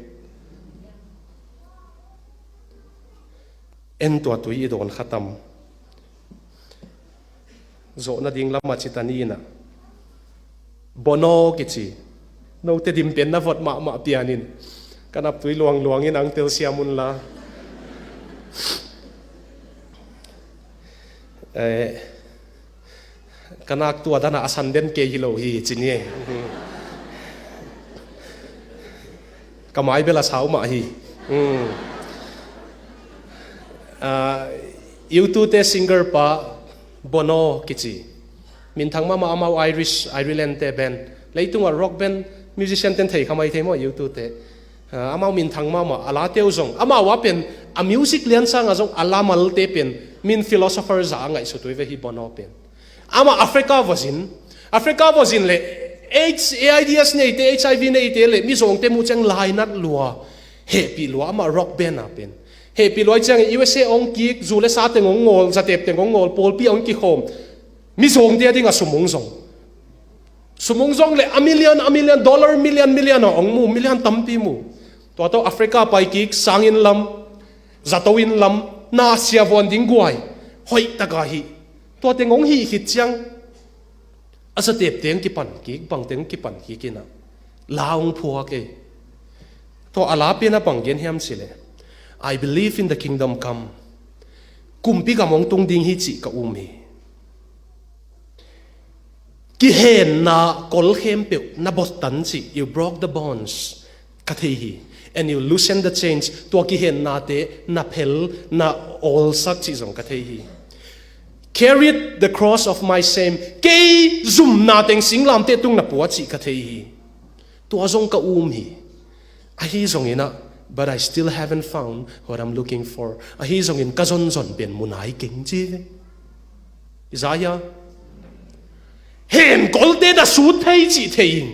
En tua tui i dawn kha tam? Zawh nading lamah cita ni inah Bono kici note dim pen na vot mahmah pianin ka naptui luangluangin ang telsiam unla. Eh, ka nak tua dana a san den kei hi lo hi ci ni. Ka mai bel a sau mah hi. Hmm. Ah, U two te singer pa Bono kici. Minthang mahmah amau Irish, Ireland te band. Leitungah rock band, musician ten thei kha mai thei maw U two te. Ah, amau minthang mahmah, a late uh zong. Amau a pen, a music lian sangah zong, a la malte pen, min philosopher za a ngaihsut uh hi ve hi Bono pen. Amah Africa vozin, Africa vozin le H, AIDS neite, H I V neite le mizawngte muh ciang lainat lua hehpih lua, amah rock band a pen hehpih lua ciang U S A ong kik, zu le sa teng ong ngawl, zatep teng ong ngawl, pawlpi ong kikhawm, mizawngte a dingah sum ong zong. Sum ong zong le a million, a million, dollar million, million a ong mu, million tampi mu. Tua tawh Africa pai kik, sangin lam, zato in lam, na siavuan ding guai, hoih taka hi. Tua teng ong hih khit ciang a zatep teng kipan kik, bang teng kipan kik inah la ong phuak e. Tua a la pen a bang gen hiam cileh, I believe in the kingdom come. Kumpi gam ong tung ding hi cih ka um hi. Kihenna kol khempeuh na bottan cih, you broke the bonds, ka thei hi. And you loosen the chains, tua kihennate na phel, na awlsak cih zong ka thei hi. Carried the cross of my shame, kei zumna teng singlamteh tung na pua cih ka thei hi. Tua zong ka um hi. Ahi zongin ah, but I still haven't found what I'm looking for. Ahi zongin ka zonzon pen mu nai keng ci ve. Isaiah. Hen kolte na sut thei cih thei in,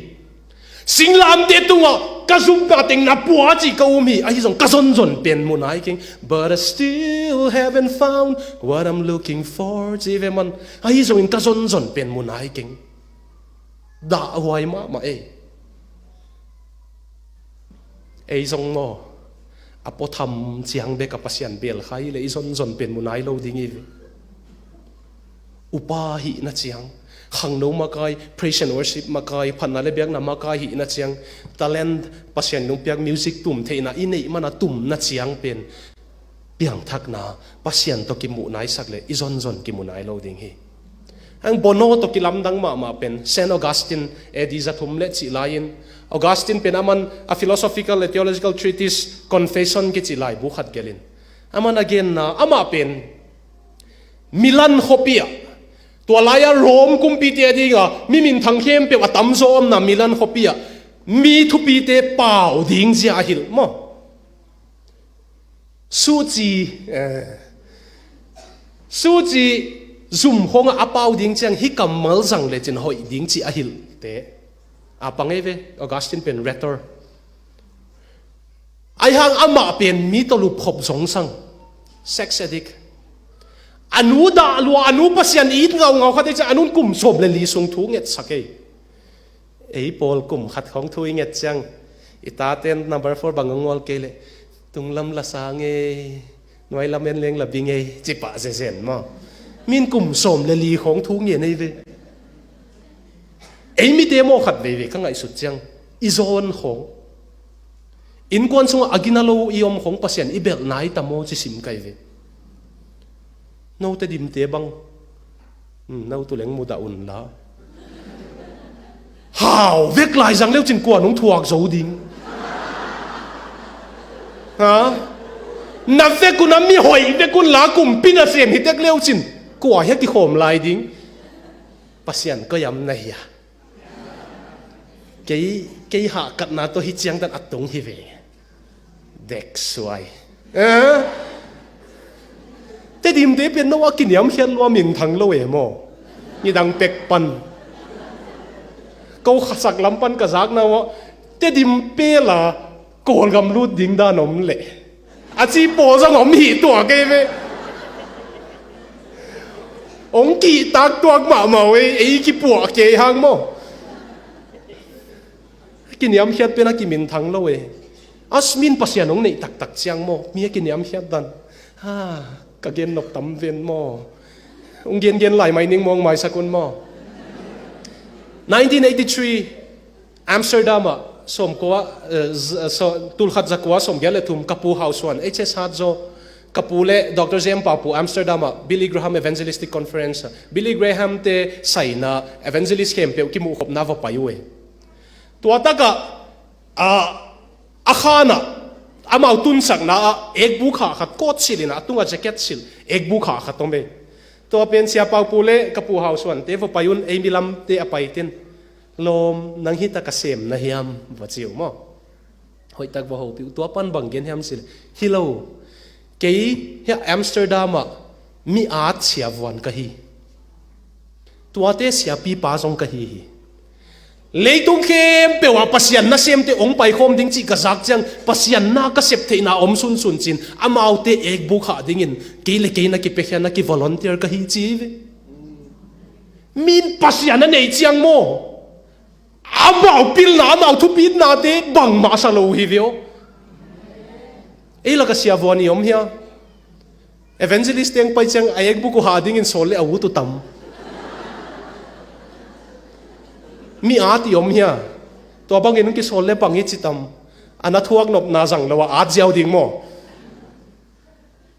singlamteh tungah ka zumna teng na pua cih ka um hi. Ahi zong ka zonzon pen mu nai keng. But I still haven't found what I'm looking for ci ve man. Ahi zongin ka zonzon pen mu nai keng. Dahhuai mahmah ei. Ei zong maw, a puatham ciang bek a Pasian belkhia hi leh i zonzon pen mu nai lo ding hi ve. Upa hihna ciang, khangno makai, praise and worship makai, phatna le biakna makai hihna ciang, talent, Pasian nung piak music tum theihna i neih mana tumna ciang pen piangthakna, Pasian tawh kimuh naisak leh i zonzon kimu nai lo ding hi. Ang Bono tawh kilamdang mahmah pen Saint Augustine, A D za thum le cih lai-in, Augustine pen aman a philosophical le theological treatise Confession kici laibu khat gelhin, aman a genna, amah pen Milan khuapi ah, tua lai-a Rome kumpite a dinga mi minthang khempeuh a tamzaw omna Milan khuapi ah mi thupite pau ding zia a hilh maw. Suci, eh, suci zum khawngah a pau ding ciang hih kammal zang lecin hoih ding cih a hilhte a pang ei ve. Augustine pen rhetor. Aihang amah pen mi tawh lupkhop zongsang, sex addict. A nu dah lua, a nu Pasian it ngaungau khat ei ciang a nun kum sawm le li sung thu ngetsak ei. Ei pawl kum khat khawng thu i nget ciang, i taten number four bang a ngawl kei leh, tunglam la sa ngei, nuailam en leng la bi ngei, ci pah zezen maw. Min kum sawm le li khawng thu ngen ei ve. Ei mite maw khat veivei ka ngaihsut ciang, i zawn khawng. Innkuan sungah a gina lo i om khawng Pasian i belh nai ta maw ci sim kai ve. Note dimte bang. Hmm, no tu leng mudah un la. Hau vek lai zang leucin kua nung thuak zo ding. Ha? Na vek un a mi hoih vek un la kumpi nasem hi tek leucin kua hia kikhawm lai ding. Pasian koi am na hia. Kei, kei hahkatna tawh hi ciangtan a tung hi ve. Dek suai. Eh? Tedim te pen no a kiniamkhiat lua minthang lo e maw. Nidang pek pan. Ko khasak lam pan ka zakna maw. Tedim pela Kawlgam lut ding dan om leh. A ci pawl zong om hi tua kei ve. Ong kihtak tuak mahmah uh ei, ei kipuah kei hang maw. Kiniamkhiat pen a kiminthang lo e. Asmin Pasian ong neih taktak ciang maw, mi a kiniamkhiat dan. Ha, ka gen nop tam ven maw. Ong gengen lai mai ning maw, ong maisak un maw. Nineteen eighty-three, Amsterdam ah, sawmkua, eh, z-, so, tulkhat zakua sawmgiat le thum, ka pu hausuan, H S Hart zaw, ka pu le Doctor J M Paupu Amsterdam ah, Billy Graham Evangelistic Conference ah, Billy Graham te saina evangelist khempeuh kimuhkhopna va pai uh e. Tua takah, ah, a khanah, amau tunsakna ah, ekbu khah khat coat silh in a tungah jacket silh, ekbu khah khat om e. Tua pen Sia Paupu le ka pu hausuan te va pai un, ei milam te a pai ten. Lawm, nang hi tak a sem na hiam, va ci uh maw. Hoih tak va hopih uh, tua pan bang gen hiam cih leh. Hi lo, kei hiah Amsterdam ah mi at siavuan ka hi. Tuate siapipa zong ka hi hi. Leitung khempeuh ah Pasian nasemte ong paikhawm ding cih ka zak ciang, Pasian na ka sep theihna om sunsun cin, amaute ekbu khah dingin, kei le kei na kipiakhia na ki volunteer ka hi ci hi ve. Min Pasian a neih ciang maw. Amau pilna, amau thupitnate bangmah a sa lo hi ve aw. Ei laka siavuan i om hia? Evangelist teng pai ciang a ekbuk uh hah dingin sawl le a ut uh tam. Mi at i om hia? Tua bangin kisawl le bang i ci tam. A na thuak nopna zang lo a at ziau ding maw?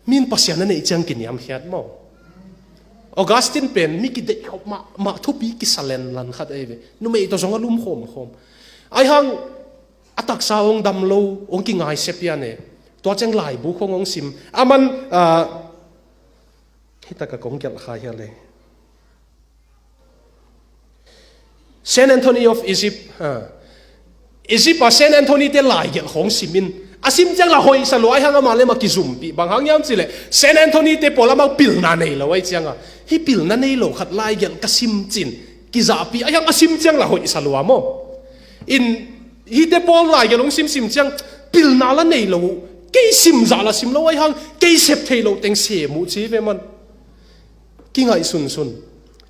Min Pasian a neih ciang kiniamkhiat maw? Augustine pen mi kideih khop mahmah, thupi kisa lenlan khat ahi ve. Numei tawh zong a lum khawmkhawm. Ahi hang a taksa hong dam lo, hong kingaisiapia ne. Tua ciang laibu khong hong sim. Aman, ah, hi taka kong gelh kha hia le. Saint Anthony of Egypt, ha. Egypt a Saint Anthony te laigelh khong simin. A sim ciang la hoihsa lua, ahi hang amah le amah kizumpih. Bang hang hiam cih leh Saint Anthony te pawl amah pilna nei lo ahi cianga. Hih pilna nei lo khat laigelh ka sim cin. Kizahpih, ahi hang a sim ciang la hoihsa lua maw. In, hihte pawl laigelh hong simsim ciang, pilna la nei lo uh. Kei simzah la sim lo ahi hang, kei sep thei lo teng sem uh ci ve man. Kingaihsunsun.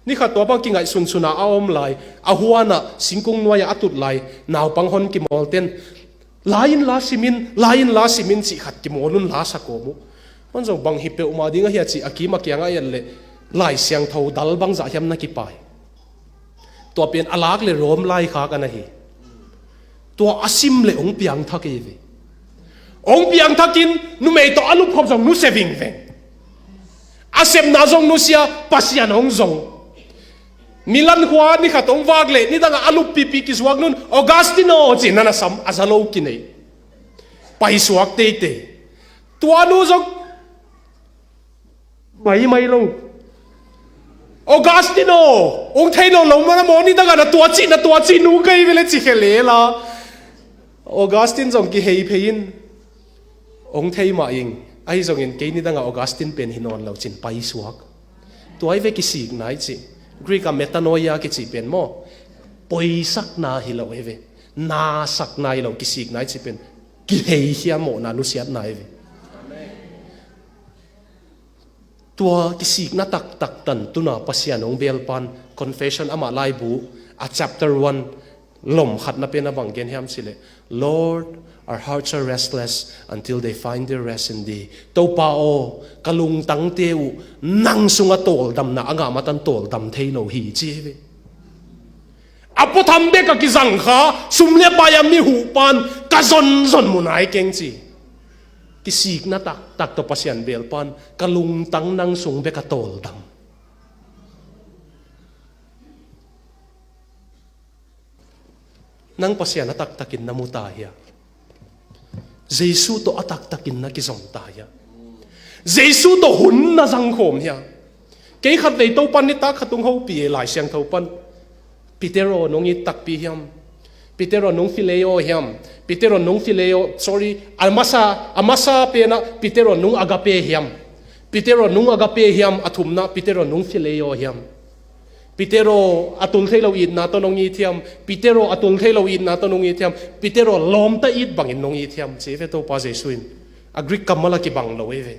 Ni khat tua bang kingaihsunsun a a om lai, a huanah singkung nuai-ah a tut lai, naupang hon kimawl ten, la-in la simin, la-in la simin cih khat kimawl un la sa kawm uh. Hon zong bang hi peuhmah ding ahi a cih a kim a kiangah a et leh, Lai Siangtho dal bangzah hiam na kipai. Tua pen a lak le Rom laikhak a na hi. Tua a sim le hong piangthak hi ve. Hong piangthakin numei tawh a lupkhop zong nusia vingveng. A sepna zong nusia, Pasian hong zong. Milan khua ni khat hong vak le nidangah a luppipi kizuak nun, Augustine aw ci-in na na sam, a za lo kinei. Paisuak teitei. Tua nu zong Mai mai lo. Augustine aw, hong thei lo lo mana maw, nidangah na tua cih, na tua cih nu kei vele ci khia lela. Augustine zong kihei phei in. Hong thei mah ing. Ahi zongin kei nidangah Augustine pen hi nawn lo cin paisuak. Tua hi ve kisikna i cih. Greek a metanoia kici pen maw. Poisakna hi lo hi ve. Nasakna hi lo kisikna i cih pen. Kihei hiam mawhna nusiatna hi ve. Tua kisikna taktak tan tuna Pasian hong belpan, confession amah laibu, a chapter one, lom khatna pen a bang gen hiam cih leh, Lord, our hearts are restless until they find their rest in thee. Topa aw, ka lungtangte uh, nang sungah tawldamna a ngah matan tawldam thei lo hi ci hi ve. A puatham bek a kizang kha, sum le pai a mi huhpan, ka zonzon mu nai keng ci. Kisikna taktak tawh Pasian belpan, ka lungtang nang sung bek a tawldam. Nang Pasian a taktakin na mu ta hia? Jesu tawh a taktakin na kizom ta hia? Jesu tawh hun na zangkhawm hia? Kei khatvei Topan nitak khat hong hopih e, Lai Siangtho pan. Peter aw, nong it takpi hiam? Peter aw, nong phileo hiam? Peter aw, nong phileo, sorry, a masa, a masa penah Peter aw, nong agape hiam? Peter aw, nong agape hiam? A thumna, Peter aw, nong phileo hiam? Peter aw, a tul thei lo itna tawh nong it hiam? Peter aw, a tul thei lo itna tawh nong it hiam? Peter aw, lawmta it bangin nong it hiam? Ci ve Topa Jesu in. A Greek kammal a kibang lo hi ve.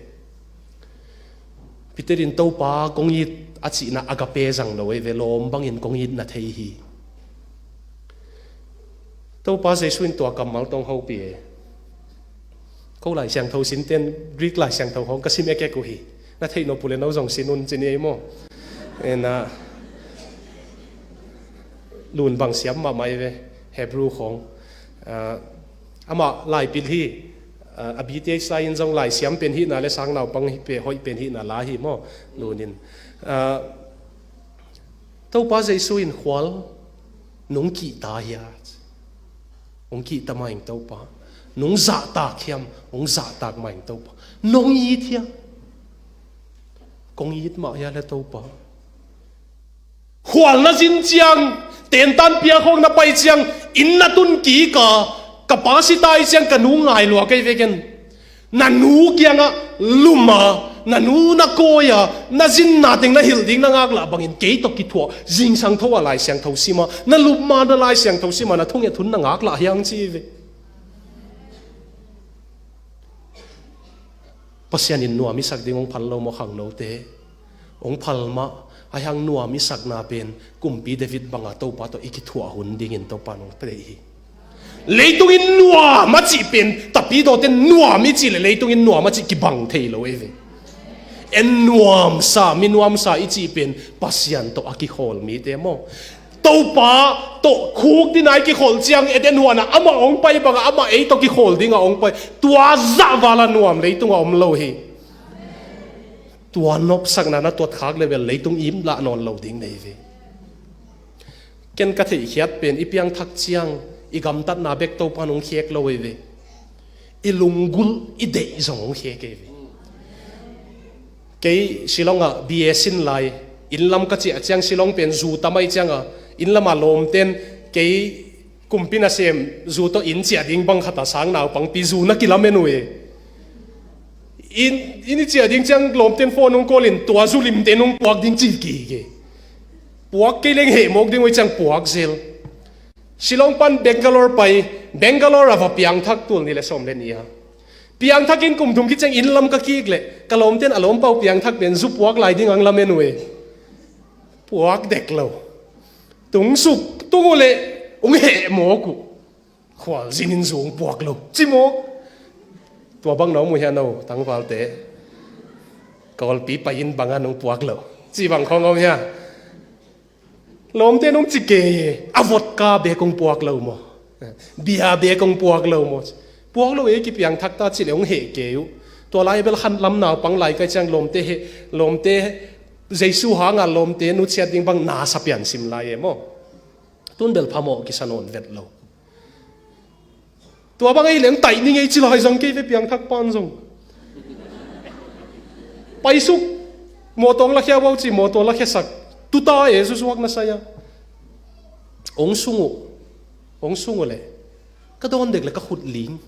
Peter in Topa kong it a cihna agape zang lo hi ve, lawm bangin kong it na thei hi. Topa Jesu in tua kammal tawh hong hopih e. Ko Lai Siangtho sinten Greek Lai Siangtho hong ka sim ekek uh hi. Na theih nop uh le no zong sin un ci ni ei maw? Ena, lun bang siam mahmah hi ve, Hebrew khong. Ah, amah laipil hi, ah, a B T H lai in zong lai siam pen hihna le sang naupang hi pe, hoih pen hihna la hi maw, lunin. Ah, Topa Jesu in khual nung kihta hia? Hong kihta mah ing Topa. Nung zahtak hiam? Hong zahtak mah ing Topa. Nong it hia? Kong it mah hia le Topa? Khual na zin ciang, tentan piakhawk na pai ciang, inn na tun kik a, ka pa si tai ciang ka nu ngai lua kei veken. Na nu kiangah lum a, na nu na kawi a, na zinna teng na hilh ding na ngaklah bangin kei tawh kithuah, zingsang tho a Lai Siangtho sim a, na lupma na Lai Siangtho sim a, na thunget hun na ngaklah hiang ci ve. Pasian in nuam i sak ding hong phal lo maw khangnote? Hong phal mah, ahi hang nuam i sakna pen kumpi David banga Topa tawh i kithuah hun dingin Topa nong deih hi. Leitung in nuam a cih pen, tapidawte nuam i cih le leitung in nuam a cih kibang thei lo ei ve. En nuamsa, mi nuamsa i cih pen Pasian tawh a kikhawl mite maw? Topa tawh khuk dina i kikholh ciang Eden huanah amah hong pai bangah amah ei tawh kikhawl dingah hong pai. Tua zah vala nuam leitungah om lo hi. Tua nopsakna na tuat khak le bel leitung im lah nawn lo ding nei ve. Ken ka theihkhiat pen i piangthak ciang i gamtatna bek Topa in hong khek lo ei ve. I lunggulh i deih zong hong khek ei ve. Kei Shillong ah B A sin lai, inn lam ka ciah ciang Shillong pen zu tam ahih ciangah inn lamah lawmten kei kumpi nasem zu tawh inn ciah ding bang khatah sang naupangpi zu na kilamen uh e. Inn, inn i ciah ding ciang lawmten phone hong call in tua zu limten hong puak ding ci kik e. Puak kei leng heh mawk ding uh ahih ciang puak zel. Shillong pan Bangalore pai, Bangalore ah va piangthak tul nih le sawm le nih a. Piangthak in kum thum khit ciang inn lam ka kik leh ka lawmten a lawmpa uh piangthak pen zu puak lai ding ang lamen uh e. Puak dek lo. Tung suk tung uh leh hong heh mawk uh. Khualzin in zu hong puak lo ci maw? Tua bang na om uh hia no, tangvalte? Kawlpi pai in bang a nong puak lo ci bang khawng om hia? Lawmte nong ci kei e, a vodka bek hong puak lo maw? Bia bek hong puak lo maw? Puak lo e, kipiangthak ta ci le hong heh kei uh. Tua lai bel khan lam naupang lai kai ciang lawmte he, lawmte Jesu hanga lawmte nutsiat ding bang na sa pian sim lai e maw? Tun bel phamawh kisa nawn vet lo. Tua bang ei leng taih ni ngei ci lai zong kei ve piangthak pan zong. Paisuk, mawtaw lakhia bo ci, mawtaw lakhiasak. Tuta e, susuak na sai a. Ong sung uh, ong sung uh le ka dawn dek le ka khut ling,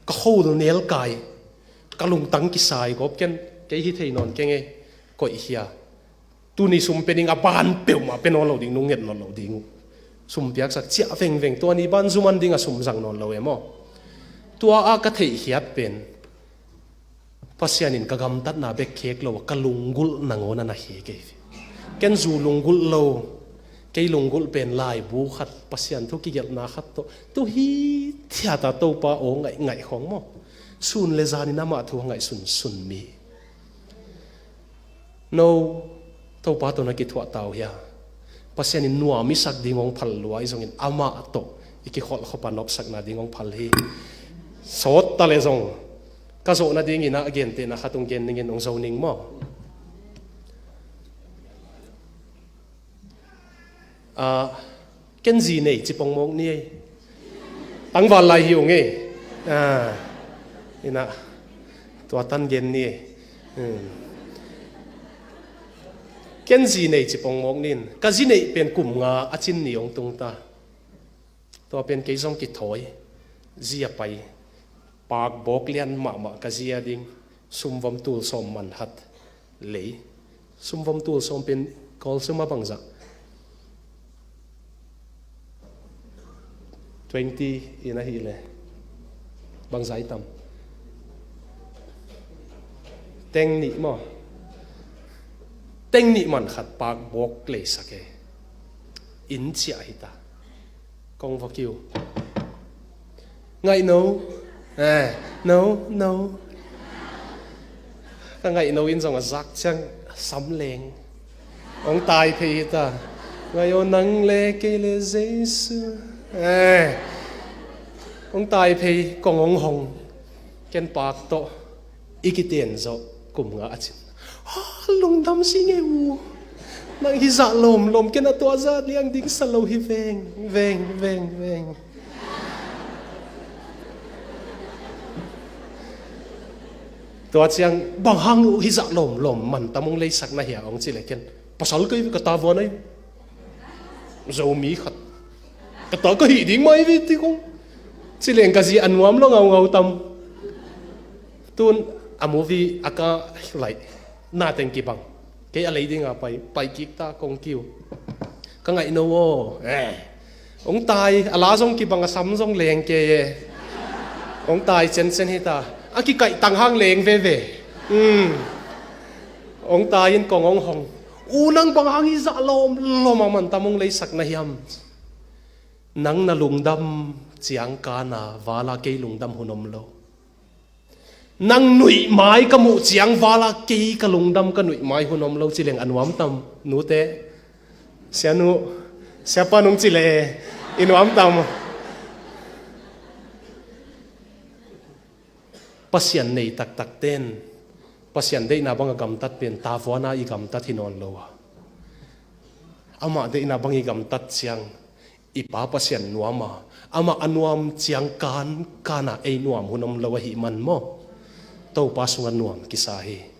ka khol nel kai, ka lungtang kisai gawp ken, kei hi thei nawn keng e, koih hia. Tuni sum pe ding a ban peuhmah pe nawn lo ding, nung nget nawn lo ding uh. Sum piaksak ciah vengveng, tua ni ban zuman ding a sum zang nawn lo e maw? Tua a ka theihkhiat pen Pasian in ka gamtatna bek khek lo a, ka lunggulh nangawn a na hi kei. Ken zu lunggulh lo, kei lunggulh pen laibu khat, Pasian thu kigelhna khat tawh tu hi thiat a Topa aw ngaih ngaih khawng maw? Sun le zanin amah thu a ngaihsun sun mi. No, Topa tawh na kithuah ta uh hia? Pasian in nuam i sak ding hong phal lua, i zongin amah tawh i kikholh khop a nopsakna ding hong phal hi. Sawt ta le zong ka zawh nadingin a gentehna khat hong gen ningin hong zo ning maw? Ah, ken zi nei ci pongmawk ni ei. Tangval lai hi ung ei. Ah, ina, tua tan gen ni ei. Hmm. Ken zi nei ci pongmawk nin. Ka zi neih pen kum nga a cin ni hong tung ta. Tua pen kei zong kithawi. Zi a pai. Pak bawk lian mahmah ka zi a ding. Sumvom tul sawm man khat lei. Sumvom tul sawm pen Kawl sum a bangzah? Twenty in ahih leh bangzah i tam? Teng nih maw? Teng nih man khat pak bawk leisak e. Inn ciah hi ta. Kong va kiu. Ngaih no. Eh, no, no. Ka ngaih no in zong a zak ciang sam leng. Hong tai phei hi ta. Ngaih aw nang le kei le Jesu. Eh. Hong tai phei kong hong hong. Ken pak tawh i kiten zawh kum nga a cin. Ha, lungdam si ngei u. Nang hi zah lawmlawm, ken a tua zah liang ding sa lo hi veng, veng, veng, veng. Tua ciang bang hang uh hi zah lawmlawm man tam hong leisak na hia hong ci le ken. Pasal kei ka ta vuan ai. Zomi khat. Ka ta ka hih ding mai ve ti kong. Ci leng ka zi a nuam lo ngaungau tam. Tun a movie a ka laih na teng kibang. Kei a lei dinga pai, pai kik ta kong kiu. Ka ngaih no aw. Eh. Hong tai, a la zong kibang a sam zong leng kei e. Hong tai cencen hi ta. A kikaih tang hang leng veve. Hmm. Hong tai in kong hong hong. U nang bang hang hi zah lawmlawm a man tam hong leisak na hiam? Nang na lungdam ciang kana vala kei lungdam hun om lo. Nang nuihmai ka muh ciang vala kei ka lungdam ka nuihmai hun om lo ci leng a nuam tam, nute? Sianu, siapa nung ci le i nuam tam. Pasian nei taktak ten Pasian deihna bang a gamtat pen tavuana i gamtat hi nawn lo a, amah deihna bang i gamtat ciang i Pa Pasian nuam a, amah a nuam ciang kan, kan a ei nuam hun om lo ahih man maw, Topa sungah nuam kisa hi.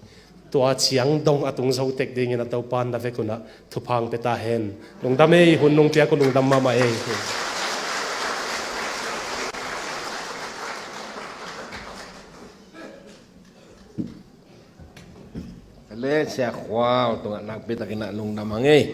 Tua ciang dong a tung zo tek dingin a Topa na vek unah thupha hong pia ta hen. Lungdam ei, hun nong piak uh lungdam mahmah ei. Ka le Sia Khual tungah nakpi takin ah lungdam hang ei.